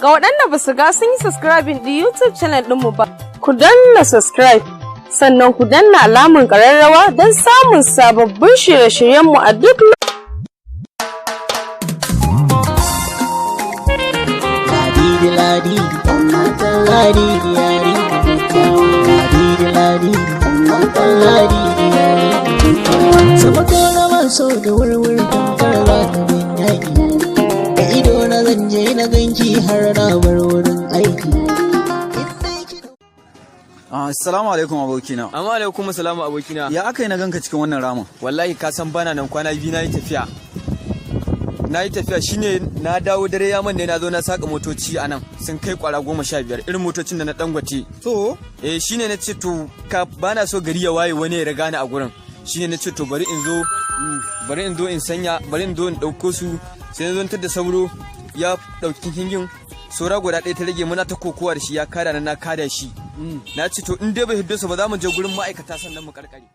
Ga waɗanda ba su ga sun yi subscribing ɗin YouTube channel ɗinmu ba, ku danna subscribe, sannan ku danna alamun ƙararrawa don samun sababbin shirye-shiryenmu a duk Ladidi ladidi ɗan matan ladidi yari Ladidi ladidi ɗan matan ladidi yari Sama ko na maso da wurwuri tamkar za ta bin yaƙi. Da ido na zan je na ganki har na bar wurin aiki. Assalamu alaikum, abokina. Amma alaikum salamu, abokina. Ya aka yi na ganka cikin wannan ramin? Wallahi ka san bana nan, kwana 2 na yi tafiya. Na yi tafiya, shine na dawo dare ya ne, na zo na saka motoci a nan sun kai kwara 15, irin motocin da na Dangote. To, Eh, shine na ce to ka bana so gari ya waye wani ya riga ni a gurin. Shine na ce to bari in zo in sanya, bari in zo in dauko su. Sai na zo da sauro ya dauki kingin, saura guda ɗaya ta rage, muna ta kokowa da shi, ya kada na, na kada shi. Na ce to in dai bai hiddo su ba, za mu je gurin ma'aikata sannan mu karkare.